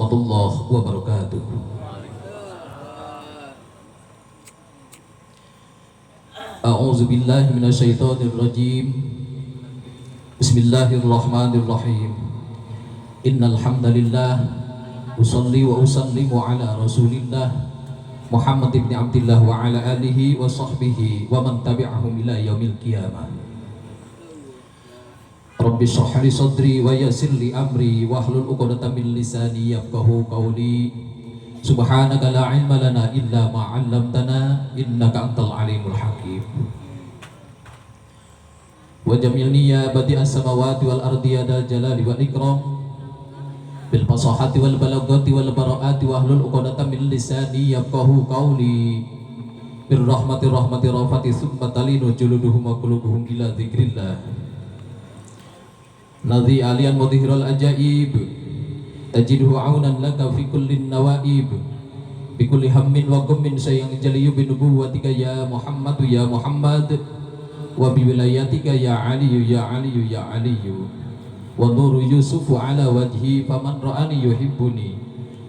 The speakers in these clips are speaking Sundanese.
warahmatullahi wabarakatuh. A'udzu billahi minasyaitonir rajim. Bismillahirrahmanirrahim. Innal hamdalillah usalli wa usallimu ala Rasulillah Muhammad ibn Abdillah wa ala alihi wa sahbihi wa man tabi'ahum ila yaumil qiyamah. Rabbi shrah li sadri wa yassir li amri wahlul 'uqdatam min lisani yafqahu qawli. Subhanaka la ilma lana illa ma 'allamtana innaka antal alimul hakim. Wa jamilni ya badi'as samawati wal ardi ya dzal jalali wal ikram bil fasahati wal balaghati wal baraati wahlul 'uqdatam min lisani yafqahu qawli. Bir rahmati rahmati rafati summa talinu juluduhum wa qulubuhum ila dzikrillah. Nadhi aliyan mudhhiral ajaib tajiduhu aunan laka fi kullin nawaib bi kulli hammin wa ghammin sayanjaliyu bi nubuwwatika ya Muhammadu ya Muhammad wa bi wilayatika ya Aliyu ya Aliyu ya Aliyu wa nuru Yusufu ala wajhi faman ra'ani yuhibbuni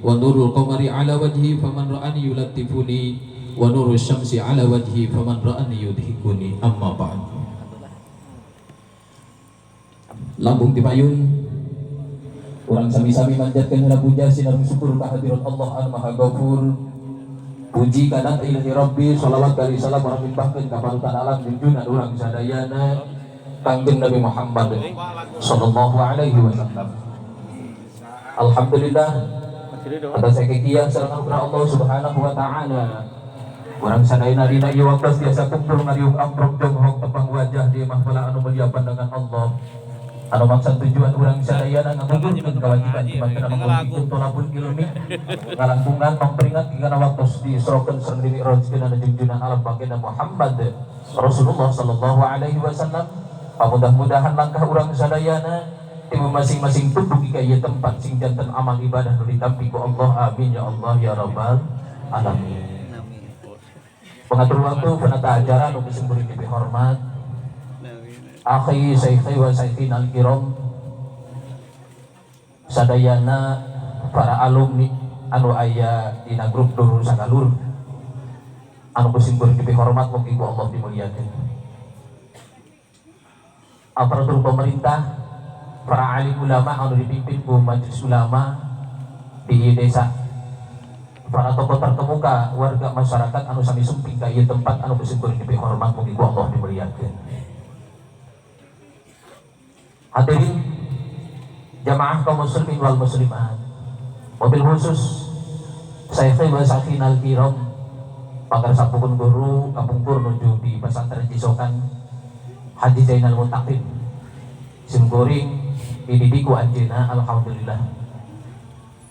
wa nurul qamari ala wajhi faman ra'ani yulatifuni wa nuru syamsi ala wajhi faman ra'ani yudhikuni. Amma ba'd. Lambung tipayun urang sami-sami manjatkeun heula puja sinareng syukur ka hadirat Allah Al Maha Ghafur. Puji kana ilahi Rabbi, shalawat kali salam urang limpahkeun ka panutan alam junjungan urang sadayana Kangjeng Nabi Muhammad sallallahu alaihi wasallam. Alhamdulillah atas sakikiah sareng anugerah Allah Subhanahu wa taala. Urang sadayana dina ieu waktu biasa kumpul ngariung amprok jonghok tepang wajah di mahfala anu mulia pandangan Allah. Anu maksad tujuan urang sadayana ngagugurkeun kewajiban dimantena mangulungkeun tolabul ilmi ngalangkungan memperingat kana waktu diisrokeun sareng dimi'rajkeun anu junjunan alam baginda Muhammad Rasulullah sallallahu alaihi wasallam. Mudah-mudahan langkah urang sadayana tiba masing-masing tunduk ka ieu tempat sing janten amal ibadah nu ditampi ku Allah. Amin ya Allah ya rabbal alamin. Pengatur waktu penata acara nu kuring dipihormat akhi syaikhi wa syaikhin al-kiram sadayana para alumni anu aya dina grup Dulur Sagalur anu kuring dipihormat mugi ku Allah dimuliakeun. Aparatur pemerintah, para alim ulama anu dipimpin ku majelis ulama di desa, para tokoh terkemuka warga masyarakat anu sami sumping ka ieu tempat anu kuring dipihormat mugi ku Allah dimuliakeun. Hadirin jamaah kaum muslimin wal muslimat, wabil khusus syaikhi wa syaikhinal kiram pakar sapukun guru kapungkur nuju di pesantren Cisokan Haji Zainal Muttaqin simkuring dididik ku anjeunna. Alhamdulillah,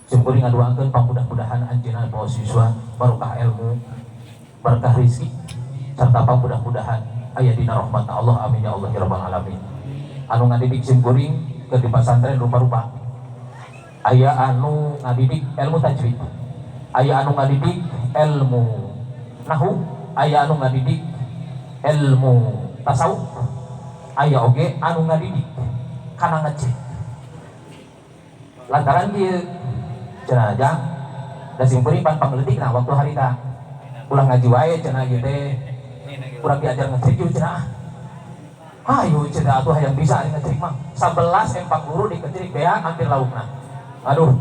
simkuring ngaduakeun pamudah-mudahan anjeunna bawa siswa barokah ilmu, berkah rezeki, serta pamudah-mudahan aya dina rahmat Allah. Amin ya Allah ya rabbal alamin. Anu ngadidik simkuring ke di pesantren rupa-rupa, aya anu ngadidik ilmu tajwid, aya anu ngadidik ilmu nahu, aya anu ngadidik ilmu tasawuf, aya oge anu ngadidik kana ngecek lantaran kieu cenah jang da simkuring pan pangleutik. Nah, waktu harita ulah ngaji wae cenah ieu teh, urang diajar ngecek ieu cenah. Ayo cenah atuh hayang bisa ari ngecerik mah. 11 empang guru dikecerik beak hampir laukna. Aduh,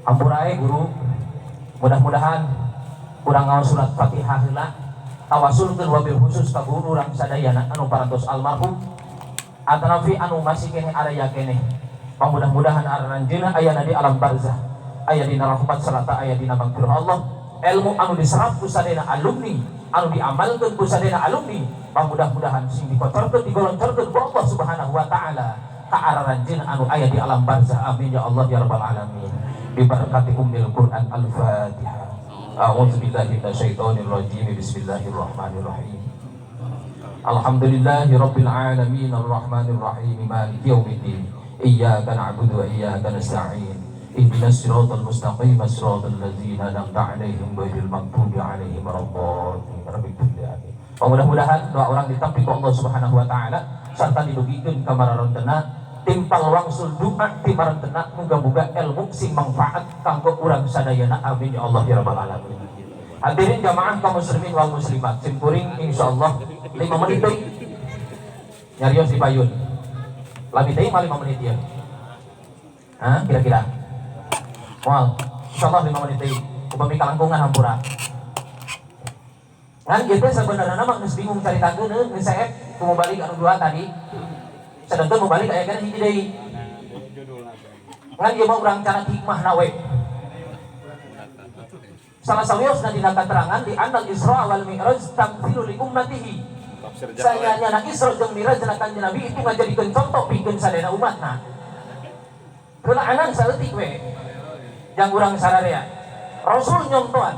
hampura guru. Mudah-mudahan urang ngaos surat Fatihah heula tawasulkeun wabil khusus ka guru urang sadayana anu parantos almarhum atanafi anu masih keneh araya keneh. Mudah-mudahan aranjeunna ayana di alam barzah, aya dina rahmat serta aya dina magfirah Allah. Ilmu anu diserap ku sadayana alumni, anu diamalkeun ku sadayana alumni, mudah-mudahan sing dikocorkeun digoloncorkeun ku Allah Subhanahu wa taala ka aranjeunna anu aya di alam barzah. Amin ya Allah ya rabbal alamin. Bi barakati ummil Quran. Al-Fatihah. A'udzu billahi minasyaitonir rajim. Bismillahirrahmanirrahim. Alhamdulillahi rabbil alamin arrahmanir rahim maliki yaumiddin. Iyyaka na'budu wa iyyaka nasta'in. Ihdinas siratal mustaqim siratal ladzina an'amta 'alaihim ghairil maghdubi 'alaihim waladdallin. Amin. Mudah-mudahan doa urang ditampi ku Allah Subhanahu wa taala serta didugikeun ka mararontena Timpal wangsul doa ti marentena, muga-muga ilmu sing manfaat kanggo urang sadayana, amin ya Allah ya rabbal alamin. Hadirin jamaah kaum muslimin wal muslimat, simkuring insyaallah 5 menit deui nyarios di payun. Lami teuing mah 5 menit ya. Hah, kira-kira? Moal, insyaallah 5 menit deui. Upami kalangkungan hampura. Ngan gitu sebenarnya mah geus bingung caritakeun geus seep ku mubalig anu dua tadi. Sedangkan mubalig aya kana hiji deui. Ngan ieu mah urang cara hikmahna we. Salah sawiosna dina katerangan di annal Isra wal Mi'raj tamtsilu li ummatihi. Sayanya na Isra jeung Mi'raj na Kanjeng Nabi itu ngajadikeun contoh pikeun sadayana umatna. Heulaanan saeutik we. Jang urang sararea. Rasul nyontoan,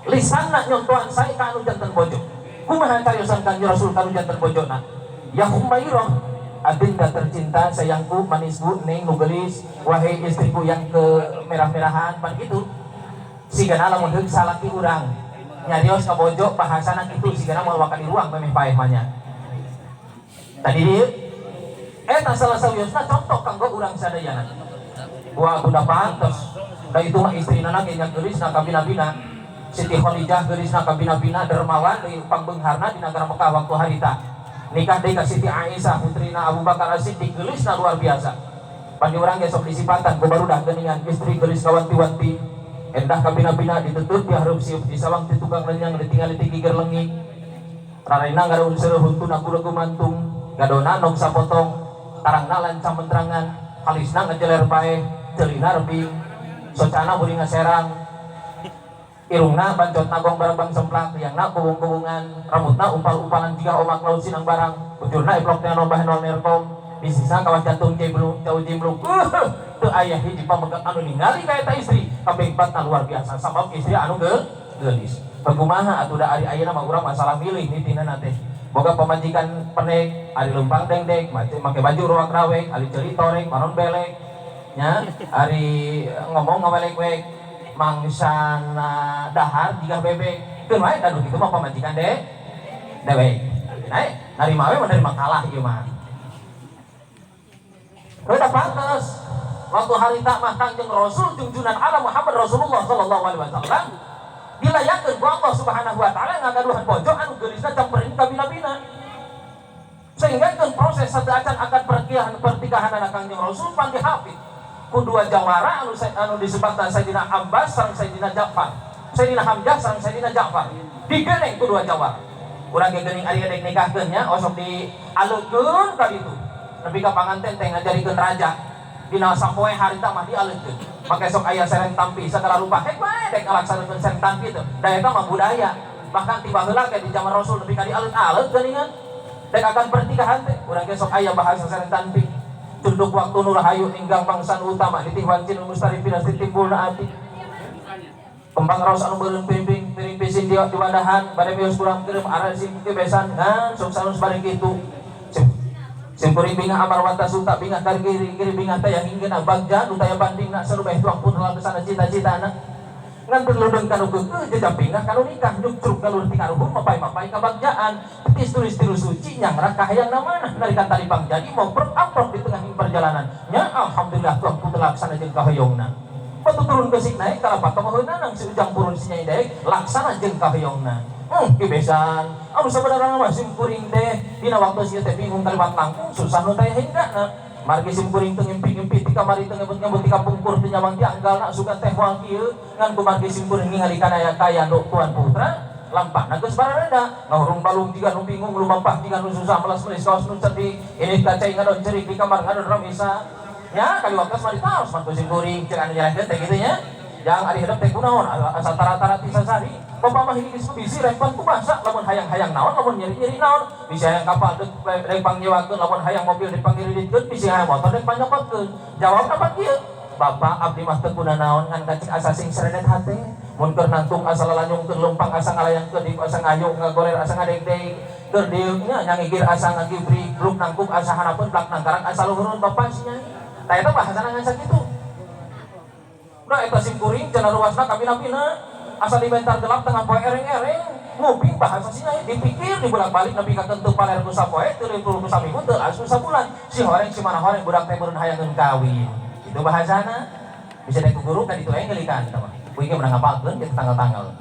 lisanna nyontoan sae ka anu janten bojo. Kumaha cariosan Kanjeng Rasul ka anu janten bojona? Ya Humairah, adinda tercinta, sayangku, manisku, neng nu geulis, wahai istriku yang ke merah-merahan, pan gitu. Sigana lamun heug salaki urang nyarios ka bojo bahasana kitu sigana moal waka di ruang memeh paeh mah nya. Tadi dieu eta salah sawiosna contoh kanggo urang sadayana. Wah, udah pantes. Da itu mah istrina ge nya geulisna kabina-bina. Siti Khadijah geulisna kabina-bina, dermawan di pangbeungharna di negara Mekah waktu harita. Nikah deui ka Siti Aisyah putrina Abu Bakar As-Siddiq, geulisna luar biasa. Pan urang ge sok disipatan ku barudak geuningan istri geulis kawanti-wanti. Endah kabina-bina, ditutup di hareup siup, di sawang ti tukang lenyang, ditingali ti giger lengik. Raraina ngaraun seureuh, huntuna kuda gumantung, gadona nog sapotong, tarangna lancang mentrangan, kalisna ngejeler paeh, ceulina rebing, socana buri ngaserang, irungna bancot nagong barabang semplak, liangna kubung-kubungan, rambutna umpal-umpalan jiga omak laut sinang barang, bujurna iplok teh nobah nol nerkom, bisnisna kawas jantung jemblung, jauh jemblung. Teu aya hiji pamegat anu ningali ka eta istri, kabengbatna luar biasa sabab istri anu geulis. Kumaha atuh da ari ayeuna mah urang masalah milih nitina teh. Boga pamajikan penek, ari leumpang dengdek, make baju roak rawek, ari ceuli torek, panon belek, nya, ari ngomong ngawelek-welek, mangsana dahar jiga bebek. Keun wae da kitu mah pamajikan deh. Dewek. Naik, narima we menerima kalah ieu mah. Udah pantes. Waktu harita mah Kanjeng Rasul junjunan alam Muhammad Rasulullah sallallahu alaihi wasallam dilayakeun ku Allah Subhanahu wa taala ngagaduhan bojo anu geulisna camperin kabina-bina. Sehingga kan proses sateuacan akad pernikahan anak Kanjeng Rasul pan dihafid ku dua jawara anu anu disebutna Sayyidina Abbas sareng Sayyidina Ja'far. Sayyidina Hamzah sareng Sayyidina Ja'far. Digeneng ku dua jawara. Urang ge geuning ari dek nikahkeun nya osok dialeukeun ka ditu. Nepi ka panganten teh ngajarikeun raja. Dina sampoe harita mah dialeukeun. Make sok aya sereng tampi segala rupa. Hek wae dek ngalaksanakeun sereng tampi teh. Da eta mah budaya. Bahkan tiba heula ge di zaman Rasul nepi ka dialeut-aleut geuningan. Dek akan pernikahan teh urang ge sok aya bahasa sereng tampi. Tunduk waktu nu rahayu ninggang bangsa nu utama nitih wanci nu mustarifin asti timbulna ati. Kembang raos anu beureum pimping piring pisin di wadahan bade mios kurang keureum arah sim kebesan ngan sok salus bari kitu. Sim kuring bingah amar wanta suta bingah kari kiri kiri bingah teh yang hinggeuna bagja nu taya bandingna sarubeh tuang pun dalam kesana cita-citana. Ngan berludeng kanu keukeuh jejak bingah kanu nikah nyukcruk galur ti karuhun mapai-mapai kabagjaan tis tulis tilu suci nyangrak kahayang mana narikan tali pang jadi mau amprok di tengah perjalanan nya alhamdulillah tuang pun laksana jeung kahoyongna. Batu turun kesik naik kalapak kamoheunan si ujang purun si nyai daek laksana jeung kahoyongna. Kibesan anu sabenerna mah sim kuring teh dina waktu sia teh bingung kaliwat langkung susah nu teh hinggana. Margi sim kuring teu ngimpi-ngimpi ti kamari teu ngebut-ngebut ti kapungkur teu nyawang ti anggalna sugan teh moal kieu ngan kumargi sim kuring ningali kana aya kaya nu tuan putra lampahna geus barareda ngahurung balung jiga nu bingung lumampah jiga nu susah melas-melis kaos nu cedik ini kacai ngadon cerik di kamar ngadon ramisa nya kali waktu mah ditaos mah sim kuring cek anu nyerehkeun teh kitu nya jang ari hedep teh kunaon asa tara-tara ti sasari bapak mah ini geus bisi repot ku basa lamun hayang-hayang naon lamun nyeri-nyeri naon bisi hayang kapal deuk deuk pangyewakeun lamun hayang mobil dipangiriditkeun bisi hayang motor deuk panyokotkeun jawabna pan kieu bapak abdi mah teu kuna naon ngan kacik asa sing serenet hate mun keur nangtung asa lalanyungkeun leumpang asa ngalayangkeun di asa ngayung ngagoler asa ngadegdeg keur dieu nya nyangigir asa ngagibri bluk nangkuk asa hanapeun blak nangkarak asa luhurun bapak si nyai tah eta bahasana ngan sakitu. Udah eta sim kuring cenah ruasna kabina-bina asa dibentar gelap tengah poe ereng-ereng Nguping bahasa si nyai dipikir dibolak-balik nepi ka teu paler ku sapoe, teu ku saminggu, teu alus ku sabulan. Si horeng si mana horeng budak teh meureun hayangeun kawin. Itu bahasana. Bisa dek ku guru kan itu engelikan eta mah. Kuing ge menang ngapalkeun kitu tanggal-tanggal.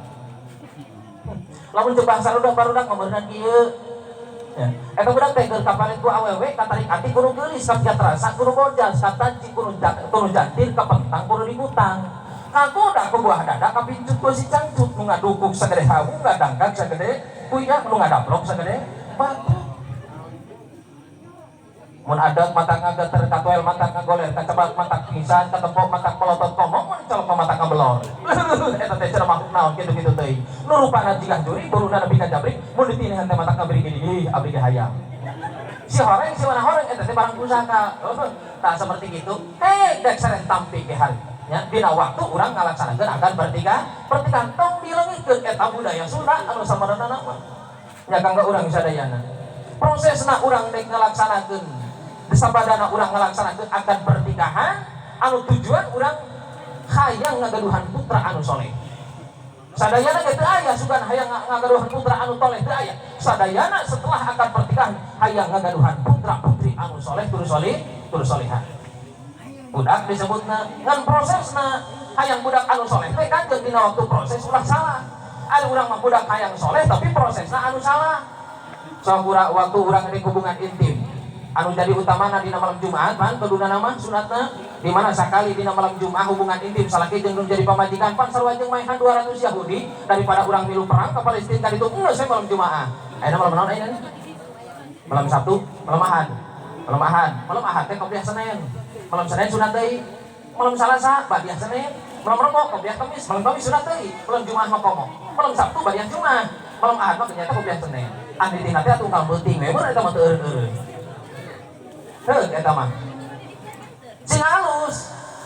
Lamun ceuk bahasa rudak barudak meureunna kieu. Ya. Eta budak teh keur kapalit ku awewe katarik ati ku nu geulis, kapiatrasa ku nu bojas, katanci ku nu jantir, kapentang ku nu dikutang. Kagoda ku buah dada, kapincut ku si cangcut, nu ngadukuk sagede hawu, ngadangkak sagede kuya, nu ngadaplok sagede batu. Mun adat mata ngageter, katuel mata ngagoler, kacebak mata pingsan, katempok mata pelotot komong, mun colok mata ngabelor. Eta teh cenah makhluk naon kitu-kitu teuing. Nu rupana jigah juri, buruna nepi ka jabrik, mun ditinihan teh mata ngabri gini, ih abdi ge hayang. Si horeng si mana horeng eta teh barang pusaka. Tah seperti gitu. Hei, dek sareng tampi ke hari. Ya, dina waktu urang ngalaksanakeun akan pernikahan tong dileungitkeun eta budaya Sunda anu samaranana mah. Nya kanggo urang sadayana. Prosesna urang dek ngalaksanakeun sabadana urang ngalaksanakeun akan pernikahan anu tujuan urang hayang ngagaduhan putra anu soleh. Sadayana ge teu aya sugan hayang ngagaduhan putra anu toleh teu aya. Sadayana setelah akan pernikahan hayang ngagaduhan putra putri anu soleh tur soleh tur solehah. Budak disebutna ngan prosesna hayang budak anu soleh teh kan dina waktu proses ulah salah. Ari urang mah budak hayang soleh tapi prosesna anu salah. Sok urang waktu urang di hubungan intim anu jadi utamana dina malam Jumat pan kuduna nama sunatna di mana sakali dina malam Jumat hubungan intim salaki jeung nu jadi pamajikan pan sarua jeung maehan 200 Yahudi daripada urang milu perang ke Palestina kan itu geus we malam Jumat. Ayeuna malam naon ayeuna? Malam Sabtu, malam Ahad. Malam Ahad, malam Ahad teh qobliyah Senin. Malam Senin sunat deui. Malam Salasa badiah Senin. Malam Rebo qobliyah Kamis, malam Kamis sunat deui. Malam Jumat mah komo. Malam Sabtu badiah Jumat. Malam Ahad mah ternyata qobliyah Senin. Andi tina teh atuh unggal peuting we mun eta mah teu eureun-eureun. Heuh eta mah. Sing halus.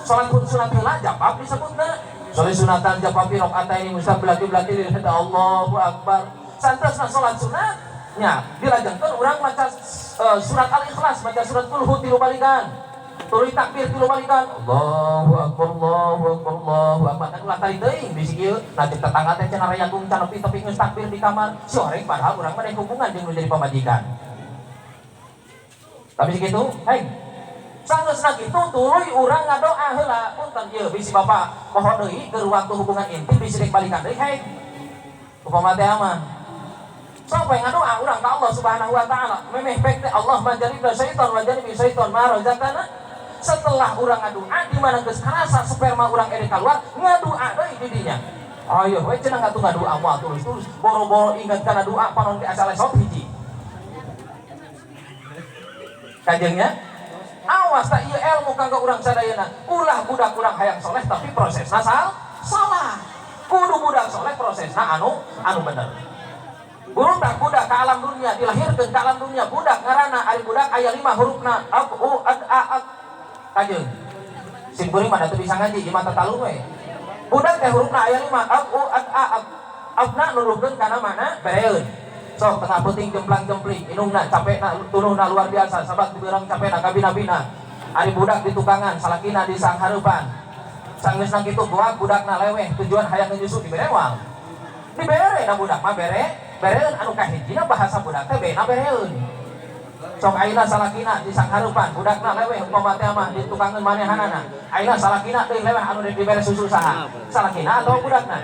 Salat sunat heula jawab disebutna. Salat sunatan jawab rakaataini mustaqbilati belati Allahu akbar. Santosna salat sunat nya dilajengkeun urang maca surat Al-Ikhlas, maca surat Qul hu tilu balikan. Tuluy takbir tilu balikan. Allahu akbar, Allahu akbar, Allahu akbar. Kan ulah tadi teuing bisi kieu. Nah cek tetangga teh cenah rayagung can nepi tapi geus takbir di kamar. Si horeng padahal urang mah hubungan jeung nu jadi pamajikan. Tapi segitu, hei. Sanggeusna kitu tuluy urang ngadoa heula. Punten ieu bisi bapak poho deui keur waktu hubungan intim bisi rek balikan deui, hei. Upama teh mah sampai ngadoa urang ka Allah Subhanahu wa taala. Memeh pek teh Allah majaribna syaitan wa janibi syaitan ma razaqtana. Setelah urang ngadoa di mana geus karasa sperma urang ede keluar, ngadoa deui di dinya. Ayo we cenah ngatu ngadoa moal terus-terus boro-boro ingat kana doa panon ge asal lesot hiji. Kajengnya awas tak ieu ilmu kanggo urang sadayana. Ulah budak urang hayang soleh tapi prosesna salah. Kudu budak soleh prosesna anu bener. Budak budak ke alam dunia dilahirkeun ke alam dunia budak ngaranna ari budak aya 5 hurufna ab u ad a ak. Kajeng. Sim kuring mah teu bisa ngaji di mata talun we. Budak teh hurufna aya 5 ab u ad a ak. Abna nuduhkeun kana mana bereun. Sok tengah peuting jemplang-jempling indungna capekna tunuhna luar biasa sabab dibeurang capekna kabina-bina. Ari budak di tukangan salakina di sanghareupan. Sanggeusna kitu goak budakna leweh tujuan hayang nyusu dibere moal. Dibere da budak mah bere bereun anu kahijina bahasa budak teh bena bereun. Sok ayeuna salakina di sanghareupan budakna leweh upama teh mah di tukangeun manehanana. Ayeuna salakina deui leweh anu dibere susu saha? Salakina atau budakna?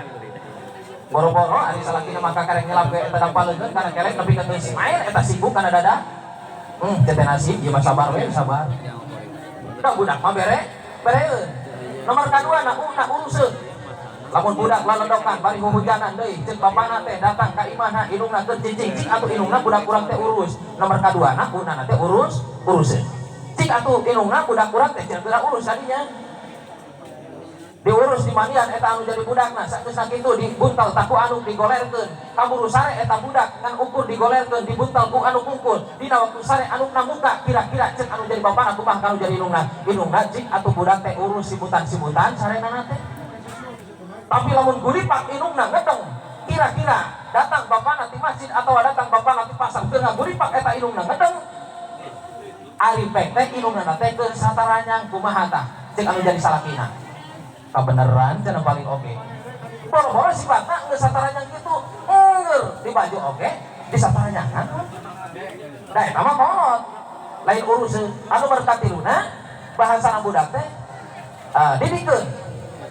Boro-boro ari salakina mah kakarek nyelap ge eta dampal leungeun kana kelek nepi ka geus main eta sibuk kana dada. Teh nasib ieu mah sabar we sabar. Da budak mah bere bereun. Nomor kadua na uruseun. Lamun budak laledokan bari huhujanan deui ceuk bapana teh datang ka imahna indungna keur cicing cik atuh indungna budak urang teh urus. Nomor kadua na unana teh urus uruseun. Cik atuh indungna budak urang teh cenah geura urus tadinya. Diurus di mandian eta anu jadi budakna sageusna kitu dibuntal taku anu digolerkeun kaburu sare eta budak ngan ukur digolerkeun dibuntal ku anu kungkul dina waktu sare anukna muka kira-kira ceuk anu jadi bapana kumaha kanu jadi indungna indungna cik atuh budak teh urus sibutan-sibutan sarenana teh. Tapi lamun guripak indungna ngedeng kira-kira datang bapana ti masjid atau datang bapana ti pasar teu ngaguripak eta indungna ngedeng ari pek teh indungna teh keur sataranyang kumaha tah ceuk anu jadi salakina. Kabeneran cenah paling oke. Boro-boro sifatna geus sataranyang kitu, Angger di baju oge di saparanyangan. Da eta mah kolot. Lain urusan anu berkatiluna bahasa budak teh didikeun.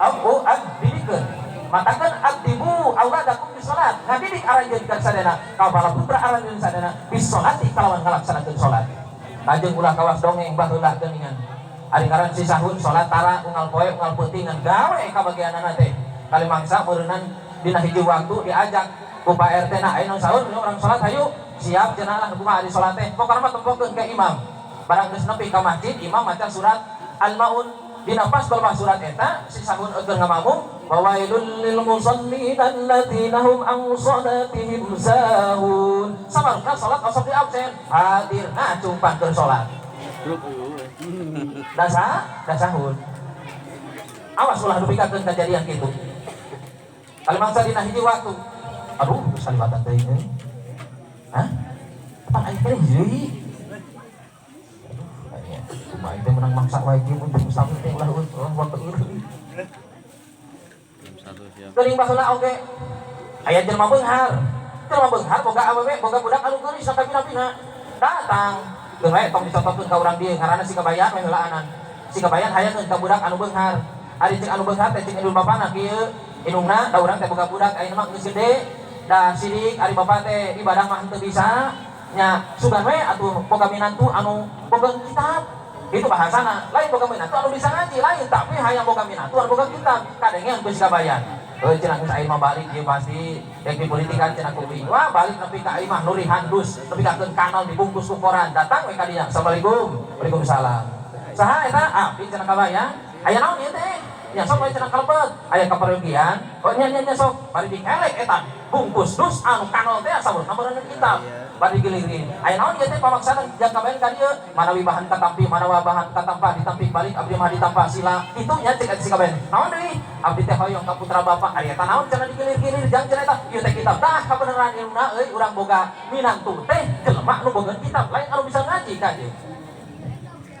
Abu ad didikeun. Matakan addibu auladakum bis salat. Ngadidik aranjeun ka sadayana, ka para putra aranjeun sadayana bis salati kalawan ngalaksanakeun salat. Lajeng ulah kawas dongeng baheula geuningan. Ari ngaran si sahun salat tara unggal poe unggal peuting ngan gawe ka bagianana teh. Kali mangsa meureunnan dina hiji waktu diajak ku Pak RT na aya nu sahur urang salat hayu siap cenah lah kumaha di salat teh. Pokona mah tempokeun ka imam. Barang geus nepi ka masjid imam maca surat Al-Maun. Dina pas balbah surat eta si sahun eukeun ngamamum wawailul lil musallin alladzina hum an salatihim sahun. Sabarna salat osok di absen hadir ngacumpan keur salat. Dasa dasahun. Awas ulah dupikakeun kajadian kitu. Kali mangsa dina hiji waktu. Aduh, geus kalibatan teuing euy. Hah? Pan aing teh deui. Aduh, aya kumaha teh menang maksa wae kieu mun mustami teh ulah ulah waktu euy. Geuning baheula oge aya jelema beunghar. Jelema beunghar boga awewe, boga budak anu geulis sakabina-bina. Datang geus wae tong dicontohkeun ka urang dieu ngaranna si kabayan we heulaanan. Si kabayan hayangeun ka budak anu beunghar. Ari cek anu beunghar teh cek indung bapana kieu, indungna da urang teh boga budak ayeuna mah geus gede. Da sidik ari bapa teh ibadah mah henteu bisa nya sugan we atuh boga minantu anu boga kitab. Itu bahasana, lain boga minantu anu bisa ngaji lain, tapi hayang boga minantu anu boga kitab. Kadengean ku si kabayan. Heuh cenah geus aing mah balik ieu pasti rek dipolitikan cenah ku uing. Wah balik nepi ka aing mah nurihan dus, nepi ka kanal dibungkus ku koran. Datang we ka dinya. Assalamualaikum. Waalaikumsalam. Saha eta? Abdi cenah kabayan. Aya naon ieu teh? Nya sok we cenah kalebet. Aya kaperyogian. Oh nya nya nya sok bari dikelek eta bungkus dus anu kanal teh saurna meureun kitab. Bari gilirin. Aya naon ieu teh pamaksana jang kabayan ka dieu? Manawi bahan katampi, manawi bahan katampa ditampi balik abdi mah ditampa sila. Kitu nya cek si kabayan. Naon deui? Abdi teh hoyong ka putra bapak. Ari eta naon cenah digilir-gilir jang cenah eta? Ieu teh kitab. Tah kabeneran ilmuna euy urang boga minantu teh jelema nu boga kitab lain anu bisa ngaji ka dieu.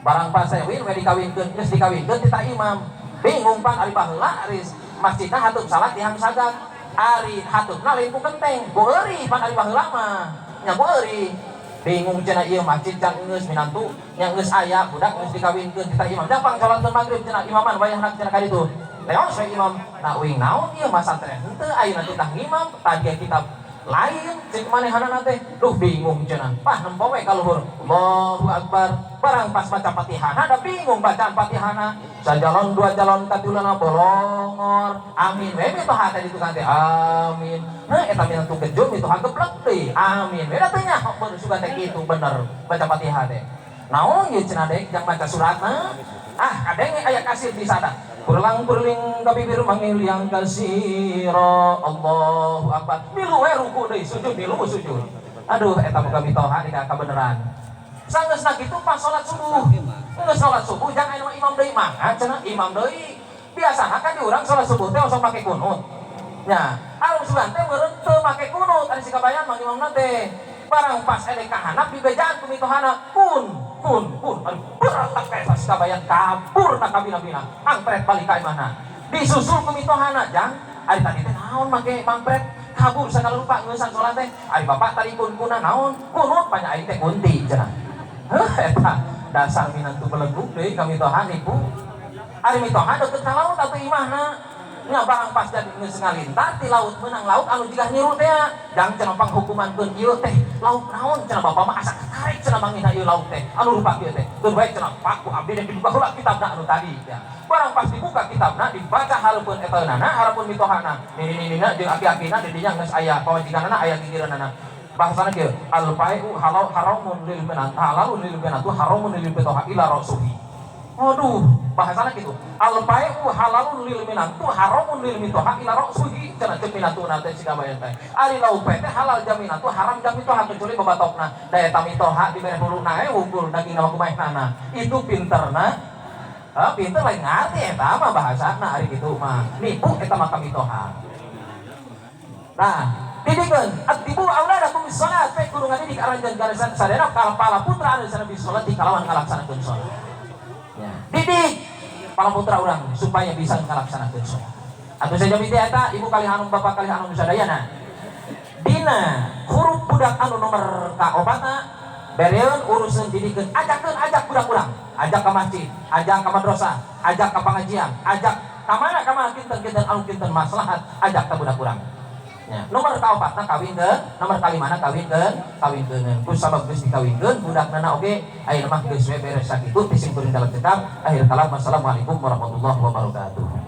Barang pasewin we dikawinkeun geus dikawinkeun titah imam. Bingung pan ari baheula ari masjidna hateup salat di hangsagak. Ari hateupna lain ku kenteng, ku euri pan ari baheula mah. Nya ku euri. Bingung cenah ieu masjid can geus minantu nya geus aya budak geus dikawinkeun titah imam. Jang pangsalatkeun magrib cenah imaman wayahna cenah ka ditu. Leos we imam. Nah uing naon ieu masantren henteu ayeuna titah ngimam tadi kitab lain cek manehanana teh. Duh bingung cenah. Pah nempo we ka luhur. Allahu akbar. Barang pas baca Fatihana da bingung bacaan Fatihana. Sajalon dua jalon katulana bolongor. Amin. We mitoha teh ditukang teh. Amin. Nah eta minantu kejo mitoha geblek teh. Amin. We da teh nyaho bener sugan teh kitu bener baca Fatihah teh. Naon ieu cenah deuk jang baca suratna? Ah kadenge aya kasir di sana. Kurlang kurling ka bibir mangiliang kasira. Allahu akbar. Milu we ruku deui sujud milu sujud. Aduh eta boga mitoha dina kabeneran. Sanggeusna kitu pas salat subuh. Geus salat subuh jang aya imam deui mangga cenah imam deui. Biasana kan di urang salat subuh teh osok make kunut. Nya, alum sugan teh meureun teu make kunut ari si kabayan mah imamna teh. Barang pas elek ka handap dibejaan ku mitohana kun kun kun. Aduh berat teh pas kabayan kabur na kabina-bina. Mangpret balik ka imahna. Disusul ku mitohana jang ari tadi teh naon make mangpret kabur sagala rupa ngeusan salat teh. Ari bapak tadi kun kuna naon kunut panya aing teh kunti cenah. Heuh eta dasar minantu beleguk deui ka mitoha nipu. Ari mitoha deukeut ka laut atuh imahna. Nya barang pas jadi geus ngalintar ti laut meunang laut anu jiga nyiru teh jang cenah panghukumankeun ieu teh laut naon cenah bapak mah asa katarik cenah mangina ieu laut teh anu rupa kieu teh keun bae cenah paku abdi teh dibuka heula kitabna anu tadi ya. Barang pas dibuka kitabna dibaca hareupeun etaeunana hareupeun mitohana nini-ninina jeung aki-akina di dinya geus aya pamajikanana aya gigireunana bahasana kieu al fai'u halal haramun lil minat halalun lil minat haramun lil mitoha ila rasuhi. Aduh, bahasana gitu. Al fai'u halalun lil minantu haramun lil mitoha ila rasuhi. Cenah ceuk minantuna teh si kabayan teh. Ari lauk teh halal jaminantu haram jam mitoha kecuali babatokna. Da eta mitoha dibere huluna we unggul dagingna mah kumaehna. Itu pinterna. Ah, pinter lain ngarti eta mah bahasana ari kitu mah. Nipu eta mah ka mitoha. Nah, didikeun addibu auladakum bis shalat pe kudu ngadidik aranjeun garisan sadayana kala putra anu sana bis shalat di kalawan ngalaksanakeun salat. Ya. Didik para putra urang supaya bisa ngalaksanakeun salat. Atuh sajami teh eta ibu kali hanum bapak kali hanum sadayana. Dina huruf budak anu nomor kaopatna, bereun, urusan, didikeun, ajakeun, ajak budak urang, ajak ke masjid, ajak ke madrasah, ajak ke pengajian, ajak ka mana ka mana, kinten-kinten anu kinten maslahat, ajak ke budak urang. Ya. Nomor kaopatna kawinkeun, nomor kalimana kawinkeun, kawinkeun. Ku sabab geus dikawinkeun budakna oge ayeuna mah geus we beres. Sakitu ti sim kuring dalam cekap. Akhir kalam, wassalamualaikum warahmatullahi wabarakatuh.